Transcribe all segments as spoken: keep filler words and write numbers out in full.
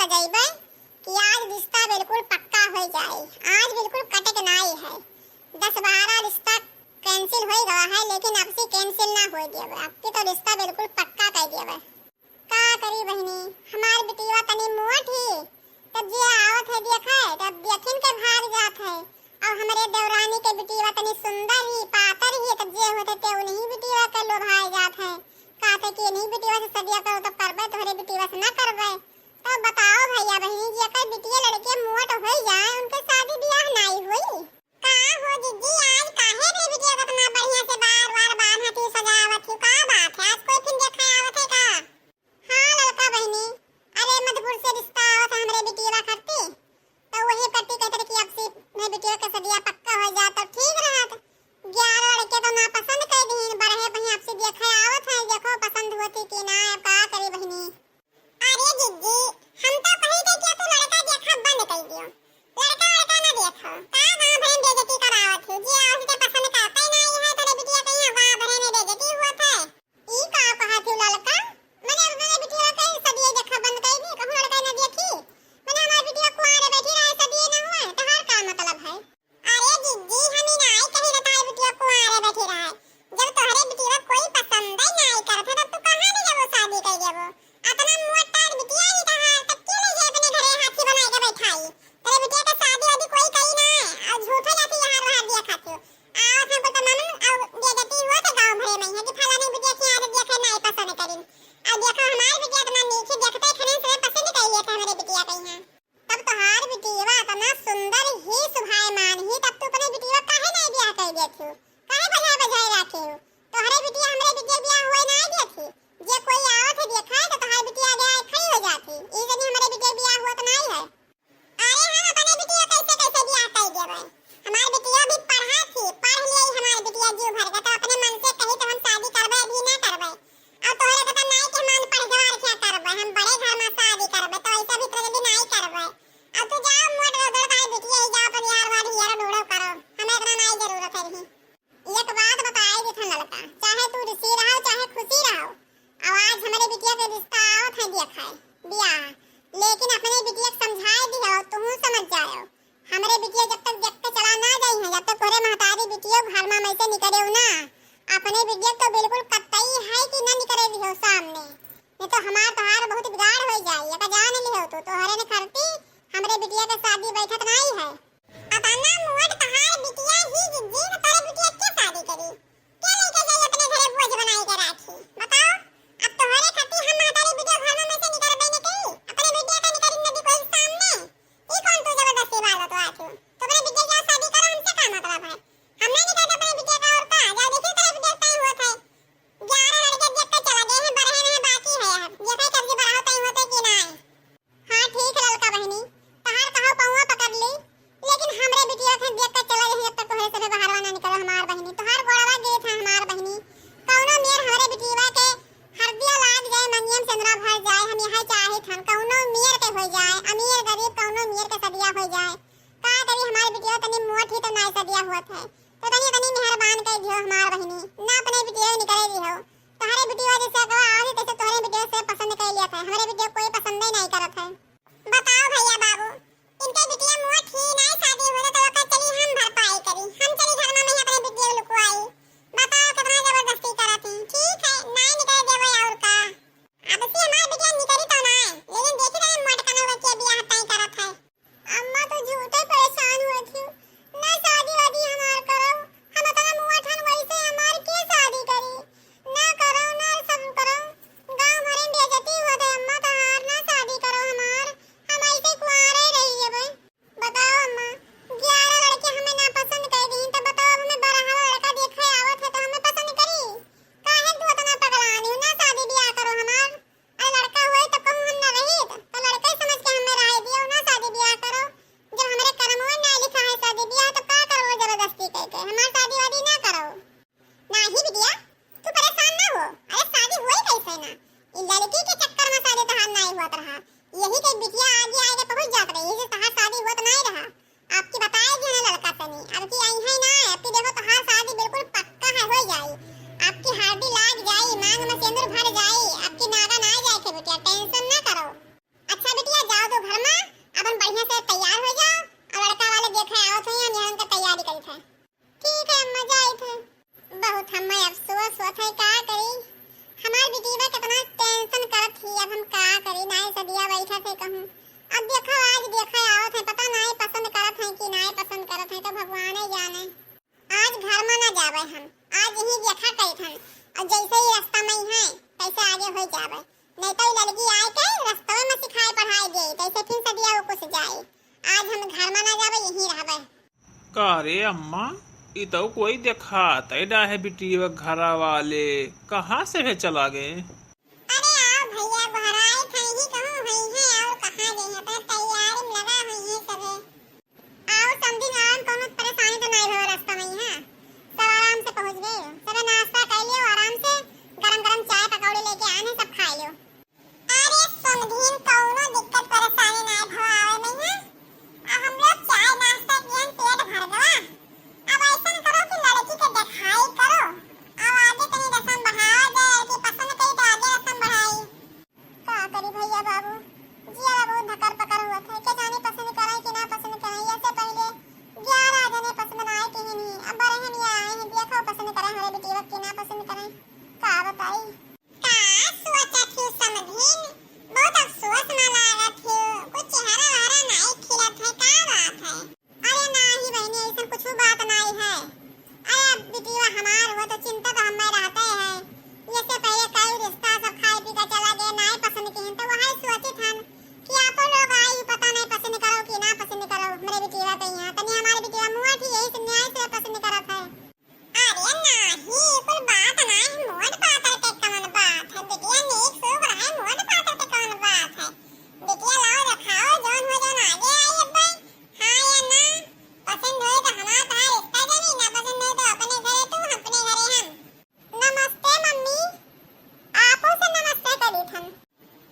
जइबे कि आज रिश्ता बिल्कुल पक्का होइ जाए, आज बिल्कुल कटे के नाई है। दस बारह रिश्ता cancel होइ गवा है, लेकिन अब से cancel ना होइ देबे, अब के तो रिश्ता बिल्कुल पक्का कइ देबे। का करी बहिनी, हमार बिटिया तनी मोट ही, तब जे आवत है देखे, तब देखिन के भाग जात है। और हमरे देवरानी के बिटिया तनी सुंदर ही, पातर ही, तब जे होते ते उन्हीं बिटिया के लोभाए जात है। कहते कि इन्हीं बिटिया से सदिया करो तो करबे, तोहरे बिटिया से ना करबे। तो बताओ भैया बहिनी जी, अगर बिटिया लड़के मोट होइ जाए, उनके शादी ब्याह नाई होई? का हो जिज्जी, आज काहे रे बिटिया को इतना बढ़िया से बार बार बांधत ही, सजावत ही, का बात है? आज कोई फिर देखे आवत है का? हाँ ललका बहिनी, अरे मधुपुर से रिश्ता आवत है हमरे बिटिया करती, तो वही करती कहते रहे कि अब से मैं बिटिया के सदिया पक्का होइ जात तो ठीक रहत। ग्यारह लड़के तो ना पसंद कर दीन, बरहे बही अब से देखे आवत है, देखो पसंद होती कि ना, अब का करी बहिनी। अरे जिज्जी, हम तो कही थे कि तू लड़का देखा बंद कर दियो, लड़का लड़का ना देखो, का गाँव भरे में बेइज्जती करावत हो, जे आवत के पसंद करते नहीं है, तोरे बिटिया कहीं गाँव भरे में बेइज्जती हुआ था। ई का कहत हो ललका? मने अब मेरे बिटिया के सदिये देखा बंद कर दी, कहूँ लड़का ना देखी? मने हमार बिटिया कुआरे बैठी रहे, सदिये ना हुए, तोहार का मतलब है? अरे जिज्जी, हम ई नाई कही ना तोहार बिटिया कुआरे बैठी रहे। जब तोहरे बिटिया कोई पसंद ही नाई करत है, तब तू कहाँ ले जाबो शादी कर देबो? अतना मोट तार बिटिया ही तोहार, तब के ले जाए अपने घरे हाथी बनाए के बैठाई? तोरे बिटिया के शादी वादी कोई करी ना है, और झूठे लाठी यहाँ बाहर दिया खाती हो। आवत है बोलता मामन, और बेइज्जती हुआ था गाँव भरे में, है कि फलाने बिटिया के यहाँ बिटिया के नाई पसंद करिन। और देखो हमारे बिटिया इतना नीचे देखते खने से पसंद कर लिया था हमारे बिटिया के यहाँ। तब तोहार बिटिया इतना सुंदर ही सुभायमान ही, तब तू अपने बिटिया काहे नहीं ब्याह कर देत हो? काहे बजाय बजाय राखे हो? तोहरे बिटिया हमरे बिटिया ब्याह हुए नहीं देत ही। जे कोई आवत है देखा है तो तोहार बिटिया आगे आए खड़ी हो जाती। ई जनी हमरे बिटिया ब्याह हुआ तो नहीं है। अरे हम अपने बिटिया कैसे कैसे ब्याह कर देबे? हमार बिटिया भी पढ़ा थी, पढ़ लिया हमार बिटिया जीव भर के, तो अपने मन से कही तो हम शादी करबे अभी ना करबे। अब तोहरे के तो नाई के हम अनपढ़ गवार क्या करबे, हम बड़े घर में शादी करबे, तो ऐसा भी तेरे लिए नाई करबे। अब तू जाओ मोट रो दो ताई बिटिया ही जाओ अपन यार वार यार ढूंढो करो, हमें इतना नाई जरूरत है नहीं। एक बात बताए देथन ललका, चाहे तू रिसी रहो चाहे खुशी रहो, अब आज हमरे बिटिया के रिश्ता आवत है देख है बियाह, लेकिन अपने बिटिया के समझाए दिहो, तुहू समझ जाओ। हमरे बिटिया जब तक देख के चला ना जाई है, जब तक तोहरे महतारी बिटिया घर में में से निकले ना, अपने बिटिया तो बिल्कुल कतई है कि ना निकले दिहो सामने, नहीं तो हमार तोहार बहुत बिगाड़ हो जाई। एक जान लिहो तू, तोहरे ने करती हमरे बिटिया के शादी बैठत नहीं है। अब ना मोट तोहार बिटिया ही जिज्जी, तो तोहरे बिटिया के शादी करी? के लेके जाई अपने घरे बोझ बनाई के राखी? बताओ, अब तोहरे खातिर हम महतारी बिटिया घर में से निकलबे न करी, अपने बिटिया का निकली न दी कोई सामने। ई कौन तू जबरदस्ती वाला तो आती हो? तो अपने बिटिया के शादी करो, हमसे का मतलब है? हम नहीं निकलते अपने बिटिया का, और का? जाओ देखिए तेरे बिटिया का टाइम होत है, ग्यारह लड़के देख के चला गए हैं, बढ़े में बाकी है, अब देखा है कब जी बढ़ाओ टाइम होते कि नहीं। हाँ ठीक है ललका बहिनी, तहार कहो पौवा पकड़ ली, लेकिन हमरे बिटिया के देख के चला रही, जब तक तोहरे से बहरवा ना निकलो हमार बहिनी, तोहार गोड़वा गिरत है हमार बहिनी। कौनो मेर हमरे बिटिया के हरदिया लाग जाए, मंगिया में सेंदरा भर जाए, हम यही चाहित हन, कौनो मेर के हो जाए, अमीर गरीब कौनो मेर के सदिया हो जाए। का करी हमार बिटिया तनी मोट ही तो नाई सदिया होत है, तो तनी तनी मेहरबान कर दियो हमार बहिनी, ना अपने बिटिया निकले दियो। तोहरे बिटिया जैसे अगवा आवत है, तैसे तोहरे बिटिया से पसंद कर लिया था, हमरे बिटिया कोई पसंद ही नहीं करत है। बताओ भैया बाबू, इनके बिटिया मोट ही नाई शादी होले तो ओकर चली हम भरपाई करी, हम चली घर में अपने बिटिया लुकवाई। बताओ कितना जबरदस्ती करत ही। ठीक है, नाई निकले देवे और का। अब से हमार बिटिया निकली तो ना, लेकिन देखी तनी मोट कनवा के बियाह तय करत है। अम्मा तो झूठे परेशान हुए थी, ना शादी वादी हमार करो, हम इतना मुआ ठन वैसे हमार के शादी करी, ना करो ना सब करो, गाँव भरे में बेइज्जती हुआ थे अम्मा तोहार, ना शादी करो हमार, हम ऐसे कुआरे रही जबे। बताओ अम्मा, ग्यारह लड़के हमें नापसंद कर दी, तो बताओ अब हमें बरहवा लड़का देखे आवत है तो हमें पसंद करी? काहे तू इतना पगलानी हो? ना शादी ब्याह करो हमार। अरे लड़का हुए तो कहूँ हम ना रही, तो लड़का ही समझ के हमें रहे दियो, ना शादी ब्याह करो। जब हमारे कर्म में ना लिखा है शादी ब्याह तो का करो जबरदस्ती करके? हमार शादी वादी ना करो। नाही बिटिया, तू परेशान ना हो। अरे शादी होई कैसे ना? ई लड़की के चक्कर में शादी तहार नाई हुआ रहा। यही के बिटिया आगे आगे पहुंच जात रही, यही से तहार शादी हुआ तो नाई रहा। आपकी बताए दिया ना लड़का सनी, अब की आई है ना, अब की देखो तहार शादी बिल्कुल पक्का है, हो जाई। आपकी हरदी लाग जाई, मांग में सेंदूर भर जाई, आपकी नागा ना जाए के बिटिया, tension ना करो। अच्छा बिटिया, जाओ तो अब देखो, आज देखो आवत है, पता नाई पसंद करत है कि नाई पसंद करत है, तो भगवाने जाने। आज घर में ना जावे हम, आज यहीं देखा करी थन, और जैसे ही रास्ता में है, तैसे आगे हो जावे, नहीं तो ई लड़की आए के रास्ते में सिखाए पढ़ाए दे, तैसे फिर सदिया वो कुछ जाए। आज हम घर में ना जावे, यहीं रहबे। का रे अम्मा, ई तो कोई देखात है ना है बिटिया घरा वाले, कहाँ से है चला गए? अरे आओ भैया, गोहराई था ही कहूँ हुई है और कहाँ गई है, अपना तैयारी में लगा हुई है सबे। आओ समधी, आराम, कौनो परेशानी तो नहीं हो रास्ता में, हाँ सब आराम से पहुँच गए। सबे नाश्ता कर लियो आराम से, गरम गरम चाय पकौड़े लेके आए हैं, सब खा लियो। अरे समधीन, कौनो दिक्कत परेशानी नाय भवा आवे में है। आ हम लोग चाय नाश्ता किहन, पेट भर गवा। अब ऐसन करो कि लड़की के देखाई करो। अब आगे तनी रस्म बढ़ावा जाए, लड़की पसंद करी तो आगे रस्म बढ़ाई। का करी भैया बाबू, जिया बहुत धकर पकर हुआ था, के जाने पसंद करे कि ना पसंद करे। ऐसे पहले ग्यारह जने पसंद ना आए कहीं नहीं, अब बरहन या आए हैं, देखो पसंद करे हमारे बिटिया कि ना पसंद करे, का बताई। का सोचत ही समधिन? बहुत अफसोस में लागत ही। कुछ चेहरा वहरा नाई खिलत है, का बात है? अरे नाही बहनी, ऐसन कुछ बात नाई है। अरे अब बिटिया हमार हो तो चिंता तो हमें रहते है। जैसे पहले कई रिश्ता सब खाए पी के चला गए, नाई पसंद किहन, तो वही सोचित हन कि आपो लोग आई, पता नहीं पसंद करो कि ना पसंद करो। मेरे बिटिया के यहाँ तनी हमारे बिटिया मुआ थी, यही से न्याय से पसंद करत है। अरे नाही, कुल बात नाही, मोट पातर के कौन बात है? बिटिया नीक सूख रहे, मोट पातर के कौन बात है? बिटिया लाओ देखाओ, जौन हो जौन आगे आई अब्बे। हाँ या ना? पसंद होई तो हमार तहार रिश्ता जानी, ना पसंद होई तो अपने घरे तू, अपने घरे हम। नमस्ते मम्मी, आपो से नमस्ते करी थन।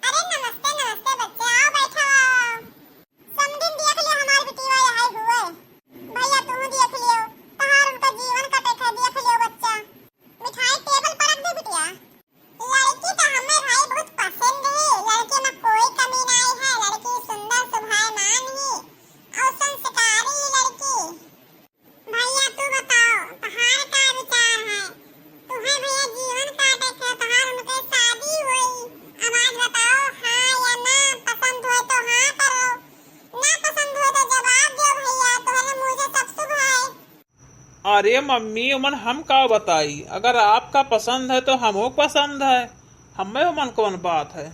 अरे नमस्ते, नमस्ते बच्चे, आओ बैठो, आओ। समधिन देख लियो हमार बिटिया, यही हुए। भैया तू देख लियो, तहार उनका जीवन कटे थे, देख लियो बच्चा। मिठाई टेबल पर रख दे बिटिया। लड़की तो हमें भाई बहुत पसंद है, लड़की में कोई कमी नहीं है, लड़की सुंदर सुभायमान ही और संस्कारी ही लड़की। भैया तू बताओ, तहार का विचार है? तुहे भैया जीवन काटे के, तहार उनके शादी होई। अब आज बताओ, हाँ या ना? पसंद होए तो हाँ करो, ना पसंद होए तो जवाब दो भैया, तुम्हारे मुँह से सब शुभ है। अरे मम्मी, उमन हम का बताई, अगर आपका पसंद है तो हमो पसंद है, हमें उमन कौन बात है।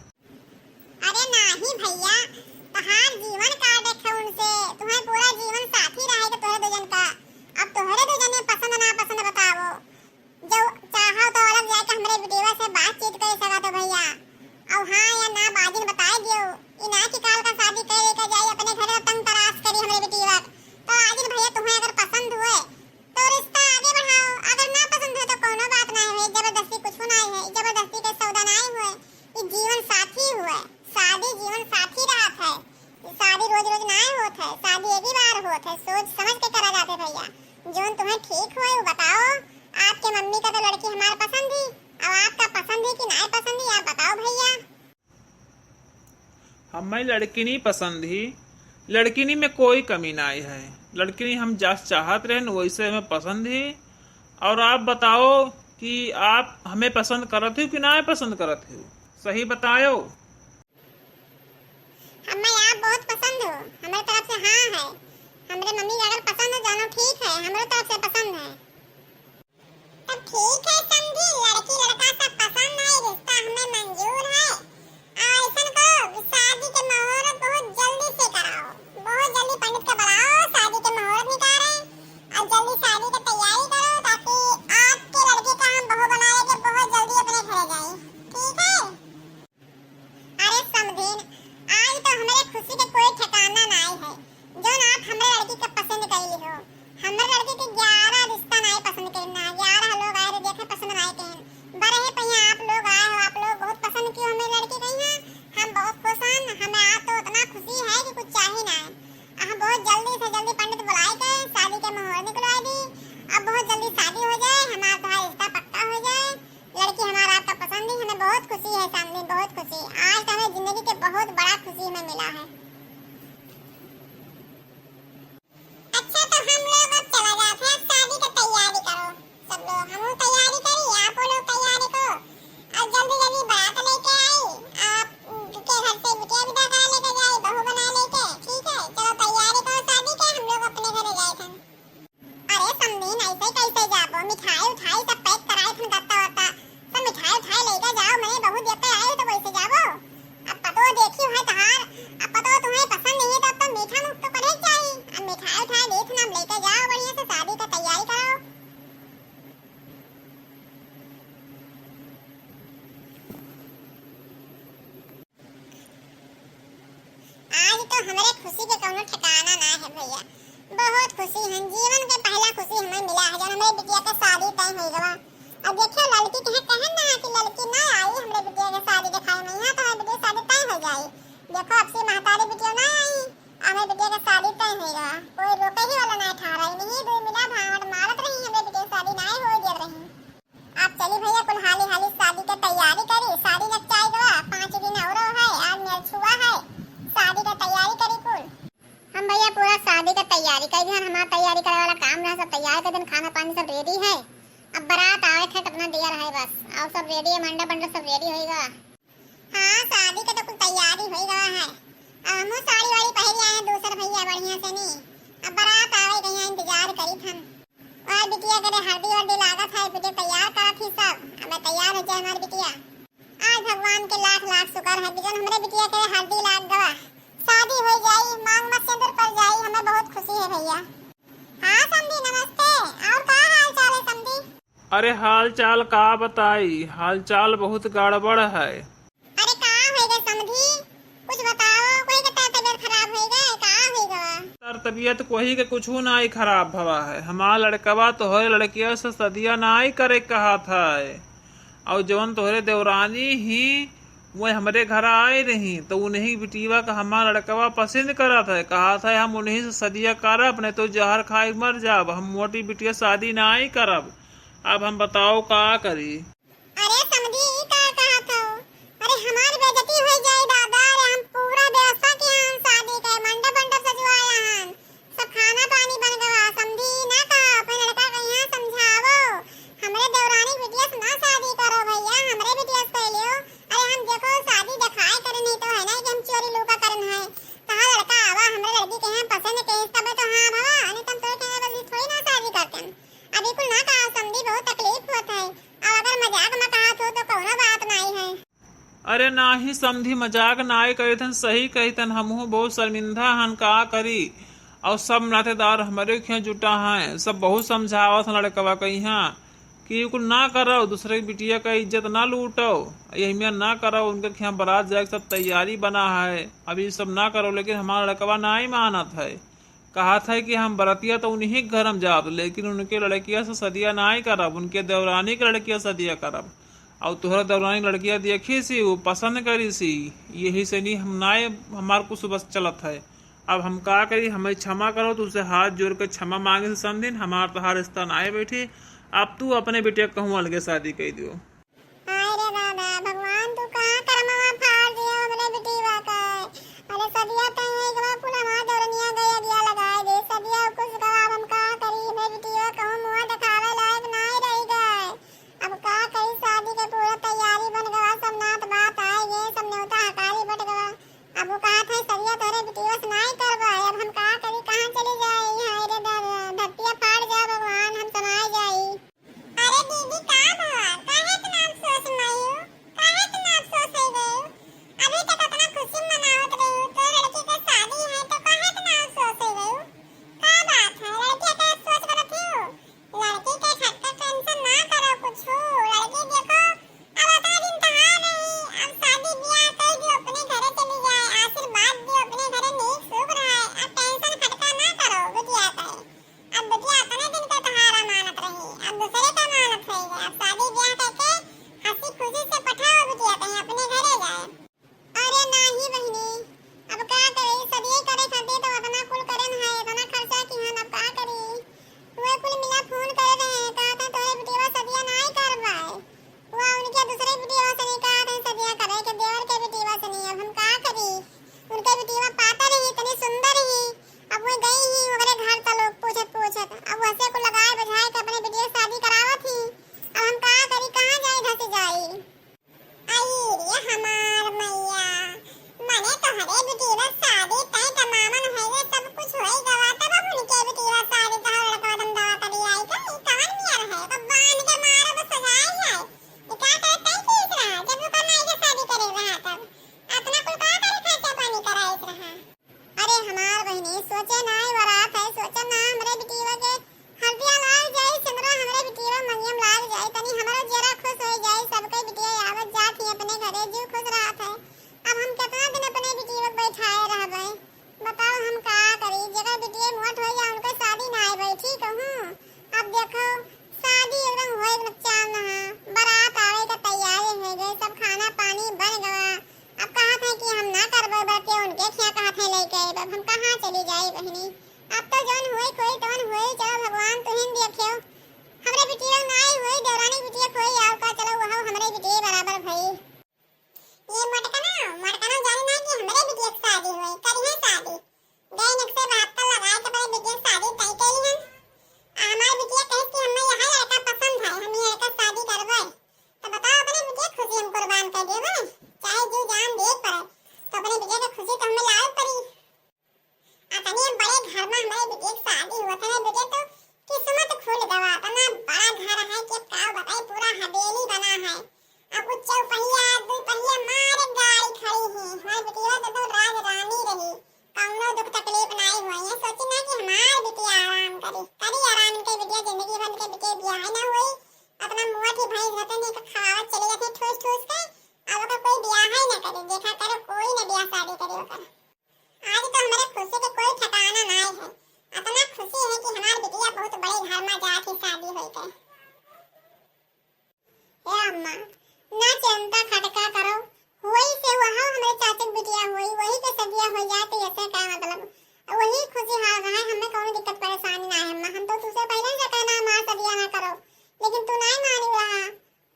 अरे नाही भैया, तहार जीवन काटे खे उनसे, तुम्हें पूरा जीवन साथी रहे के तोहरे दो जन का। अब तोहरे दो जने पसंद ना पसंद बताओ, जो चाहो तो अलग जाके हमरे बिटिया से बातचीत कर सकत हो भैया। अब हाँ या ना बाजिन बताए दियो, ई ना कि काल का शादी कर लेकर जाई अपने घरे और तंग तराश करी हमरे बिटिया। तो आजिन भैया तुम्हें अगर पसंद हुए तो रिश्ता आगे बढ़ाओ, अगर ना पसंद है तो कोनो बात ना है, जबरदस्ती कुछ ना है, जबरदस्ती के सौदा ना हुए, ई जीवन साथी हुए, शादी जीवन साथी रहत है, शादी रोज रोज ना होत है, शादी एक ही बार होत है, सोच समझ के करा जाते भैया, जोन तुम्हें ठीक होए वो बताओ, आपके मम्मी का तो लड़की हमार पसंद ही, अब आपका पसंद ही कि ना पसंद ही आप बताओ भैया। हमें लड़किनी पसंद ही, लड़किनी में कोई कमी नाई है। लड़किनी हम जस चाहत रहन वैसे हमें पसंद ही। और आप बताओ कि आप हमें पसंद करत हो कि ना पसंद करत हो, सही बताओ। हमें आप बहुत पसंद हो, हमारे तरफ से हाँ है। हमरे मम्मी के अगर पसंद हो जानो ठीक है, हमारे तरफ से पसंद है। तब ठीक है समधी, लड़की लड़का सब पसंद है, रिश्ता हमें मंजूर है। और ऐसन करो कि शादी के मुहूर्त बहुत जल्दी से कराओ, बहुत जल्दी पंडित के बुलाओ, शादी के मुहूर्त निकाले और जल्दी शादी की तैयारी करो, ताकि आपके लड़के का हम बहू बना लेके बहुत जल्दी अपने घर जाए। ठीक है। अरे समधिन, आज तो हमरे खुशी के कोई ठिकाना नाई है, जौन आप हमरे लड़की के पसंद कइली हो। हमरे लड़की के ग्यारह रिश्ता नाई पसंद कइल ना, ग्यारह लोग आए रहे देखे पसंद नाई कइल। बरहे पहिया आप लोग आए हो, आप लोग बहुत पसंद कियो हमरे लड़की के यहाँ। हम बहुत खुश हन, हमें आज तो इतना खुशी है कि कुछ चाही ना। हम बहुत जल्दी से जल्दी पंडित बुलाए के शादी के मुहूर्त निकलवाए दी। अब बहुत जल्दी शादी हो जाए, हमारा तुम्हारा रिश्ता पक्का हो जाए। लड़की हमारा आपका पसंद ही, हमें बहुत खुशी है चांदनी, बहुत खुशी। आज तो हमें जिंदगी के बहुत बड़ा खुशी हमें मिला है। अच्छा, तो हम लोग अब चला जात है, अब हमरे खुशी के कौनो ठिकाना ना है भैया, बहुत खुशी है। जीवन के पहला खुशी हमें मिला है जब हमरे बिटिया के शादी तय हो गवा। अब देखियो, लड़की कहे, कहे ना कि लड़की ना आई हमरे बिटिया के शादी देखाए में, यहाँ तो हमरे बिटिया के शादी तय हो जाई। देखो, अब से महतारी बिटिया ना आई, हमरे बिटिया के शादी तय हो गवा, कोई रोके ही वाला ना ठहरा। नहीं दो मिला भावड़ मारत रही, हमरे बिटिया के शादी ना हो दिया रही। आप चली भैया, कुल हाली हाली शादी के तैयारी करी, शादी नचाई गवा, पाँच दिन औरो है, आज मेल छुआ है, शादी के तैयारी करी कुल। हम भैया पूरा शादी के तैयारी करी हन, हमार तैयारी करे वाला काम रहा, सब तैयार कर दिन, खाना पानी सब रेडी है। अब बारात आवे थे, कितना देर है बस, और सब रेडी है, मंडप मंडप सब रेडी होइगा। हाँ, शादी के तो कुल तैयारी होइगा है। अब हमहू साड़ी वाड़ी पहन आए हैं दूसर भैया बढ़िया से नी। अब बारात आवे गई, इंतजार करी थन। और बिटिया के रे हल्दी वर्दी लागत है, बिटिया तैयार करत ही सब। अब तैयार हो जाए हमारी बिटिया। आज भगवान के लाख लाख शुक्र है, बिजन हमरे बिटिया के रे हल्दी लाग गवा, शादी हो जाई, मांग में सिंदूर पड़ जाई, हमें बहुत खुशी है भैया। हाँ समधी, नमस्ते। और का हाल चाल है समधी? अरे हाल चाल का बताई, हाल चाल बहुत गड़बड़ है। अरे का हो गए समधी, कुछ बताओ, कोई के तर तबियत खराब हो गए, का हो गवा? तर तबियत कोई के कुछ ना ही खराब भवा है। हमार लड़कवा तोहरे लड़किया से सदिया ना ही करे कहा था, और जवन तोहरे देवरानी ही वो हमरे घर आए रही, तो उन्हीं बिटिया का हमार लड़कवा पसंद करत है, कहत है हम उन्हीं से सदिया करब, नहीं तो जहर खाए मर जाब, हम मोटी बिटिया शादी नाई करब। अब हम बताओ का करी? अरे समधी, ई का कहत हो? अरे हमार बेइज्जती हो जाई दादा। अरे हम पूरा व्यवस्था किया हन शादी के, मंडप मंडप सजवाया हन, सब खाना पानी बन गवा। समधी ना कहा, अपने लड़का के यहाँ समझावो। हमरे देवरानी बिटिया से ना शादी करो भैया, हमरे बिटिया से कर लियो। अरे हम देखो शादी देखाए करे नहीं तो है ना कि हम चोरी लुका करन है। कहा लड़का आवा, हमरे लड़की के हम पसंद के तबे तो हाँ भवा, नहीं तो हम तोरे कहने बदली थोड़ी ना शादी करते हैं। अभी कुल ना कहा समधी, बहुत तकलीफ होत है। अब अगर मजाक में कहा तो, तो कौनो बात नहीं है। अरे नाही समधी, मजाक नाय करित हन, सही कहित हन, हमहू बहुत शर्मिंदा हन, का करी। और सब नातेदार हमरे खिया जुटा हैं, सब बहुत समझावत हन लड़कवा के यहाँ कि ये कुल ना करो, दूसरे की बिटिया का इज्जत ना लूटो, यही में ना करो। उनके खिया बारात जाए के सब तैयारी बना है, अब ये सब ना करो, लेकिन हमारा लड़कवा नाई मानत है। कहत है कि हम बरतिया तो उन्हीं के घर हम जाब, लेकिन उनके लड़किया से सदिया नाई करब, उनके देवरानी के लड़किया से सदिया करब। और तोहरा देवरानी के लड़किया देखी सी, वो पसंद करी सी, यही से नहीं हम नाई, हमार कुछ बस चलत है। अब हम का करी, हमें क्षमा करो, तुझसे हाथ जोड़ के क्षमा मांगे से समधिन, हमार तोहार रिश्ता नाई बैठी। अब तू अपने बिटिया कहूँ अलगे शादी कर दियो। हाय रे दादा, भगवान तू कहाँ करमवा फाड़ दियो हमरे बिटिया का। अरे सदिया तय हो गवा, कुल हमार दौरनिया गए अगिया लगाए दे। सदिया कुछ गवा, अब हम का करी, हमरे बिटिया कहूँ मुँह दिखावे लायक नाई रह गए। अब का करी, शादी के पूरा तैयारी बन गवा, सब नात बात आए गए, सब न्योता हकारी बट गवा। अब वो कहा था सदिया तोरे बिटिया से नाई करवा, अब हम का करी, कहाँ चली जाए? हाय रे दादा, धरतिया फाड़ जा भगवान, हम समाए जाई। अरे दीदी, का भवा? काहे इतना देखिया कहत है लेके आइब, अब हम कहाँ चली जाई बहिनी? अब तो जौन होई कोई तौन होई, चलो भगवान तुहिन देखियो। हमरे बिटिया नाई होई, देवरानी बिटिया कोई आओ का, चलो वह हमरे बिटिया बराबर भई। ये मोटकना, मोटकना जाने ना कि हमरे बिटिया के शादी होई, करिहे शादी। गए एक से बहत्तर लगाए तो अपने बिटिया के शादी तय करी हन। आ हमार बिटिया कहे कि हमें यह लड़का पसंद है, हम ये लड़का शादी करबे। तो बताओ, अपने बिटिया के खुशी हम कुर्बान कर देबे, चाहे जी जान दे पड़े, तो अपने बिटिया के खुशी तो हमें लावे पड़ी। अतने बड़े घर में हमारे बिटिया के शादी हुआ था ना बेटे, तो किस्मत खुल गवा। इतना बड़ा घर है कि अब का बताई, पूरा हवेली बना है। अब वो चौपहिया, दो पहिया मारे गाड़ी खड़ी है। हमारे बिटिया तो, तो राज रानी रही, कौनो दुख तकलीफ नहीं हुई है। सोची ना कि हमार बिटिया आराम करी, करी आराम, इनके बिटिया जिंदगी भर इनके बिटिया ब्याह ना हुई। अपना मुआ की भैंस रहते नहीं, खवावत चले जाते ठूस ठूस के, अब ओकर कोई ब्याह ही ना करे। देखा करो, कोई ना ब्याह शादी करे ओकर। आज तो हमारे खुशी के कोई ठिकाना नाय है। इतना खुशी है कि हमार बिटिया बहुत बड़े घर में जाके शादी होई के। हे अम्मा, ना चिंता खटका करो, वही से वहाँ हमरे चाचा के बिटिया हुई, वही के सदिया हो जाए तो ऐसे का मतलब, वही खुशी हाल रहे, हमें कौनो दिक्कत परेशानी ना है अम्मा। हम तो तुझसे पहले ही कहना हमार सदिया ना करो, लेकिन तू नहीं मानी रहा।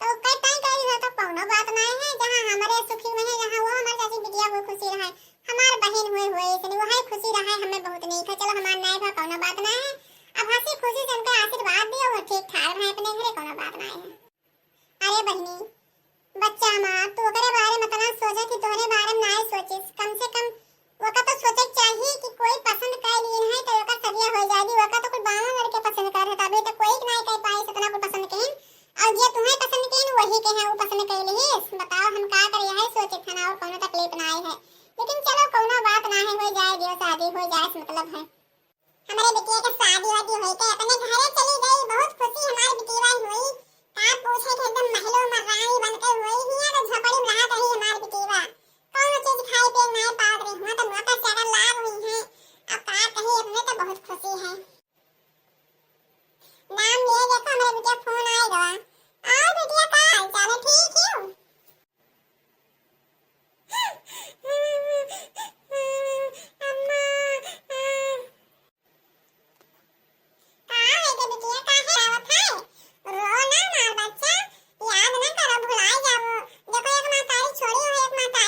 तो कई तय करी हो तो कौनो बात नाय है, जहाँ हमरे सुखी में है, जहाँ वो हमार चाची बिटिया वो खुशी रहे, हमार बहिन हुए हुए इसने वही खुशी रहे, हमें बहुत नीक है। चलो हमार नाय भा कौनो बात नाय है, अब हंसी खुशी से उनके आशीर्वाद दियो, वो ठीक ठाक रहे अपने घरे, कौनो बात नाय है। अरे बहिनी, बच्चा हमार, तू ओकरे बारे में इतना सोचे कि तोहरे बारे में नाय सोचिस, कम से कम ओका तो सोचे के चाहिए कि कोई पसंद कर लिए है तो ओकर सदिया हो जाएगी। ओका तो कोई बावन लड़के पसंद कर है, अभी तो कोई के नाय कह पाए इतना को पसंद कहिन। और जे तुम्हें पसंद कहिन वही के हैं वो पसंद कर ली। बताओ हम का करिए है, सोचे था ना और कोनो तकलीफ ना आई है, लेकिन चलो कोनो बात ना है, हो जाए दियो शादी, हो जाए से मतलब है। हमारे बिटिया के शादी वादी होई के अपने घरे चली गई, बहुत खुशी हमारे बिटिया हुई। का पूछे थे एकदम महलों में रानी बन के हुई, हियां तो झोपड़ी में रहत रही हमारे बिटिया। कौनो चीज खाए पिए नहीं पावत रही, हुआं तो नौकर चाकर लाभ हुई है। अब का कही, अपने तो बहुत खुशी है। नाम लिए देखो, हमरे बिटिया फोन आए गवा। और बिटिया का हाल चाल है, ठीक ही हो? अम्मा, का है गे बिटिया, काहे आवत है? रो ना मार बच्चा, याद ना करो, भुलाए जाबो। देखो एक महतारी छोड़ी हो, एक महतारी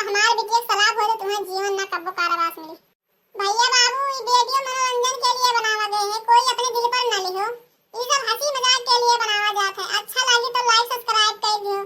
हमार बिटिया के सलाह होए तो तुम्हें जीवन ना कब्बो कारावास मिली। भैया बाबू, ई वीडियो मनोरंजन के लिए बनावा गए है, कोई अपने दिल पर ना लिहो। ई सब हंसी मजाक के लिए बनावा जात है। अच्छा लागी तो लाइक सब्सक्राइब कर दियो।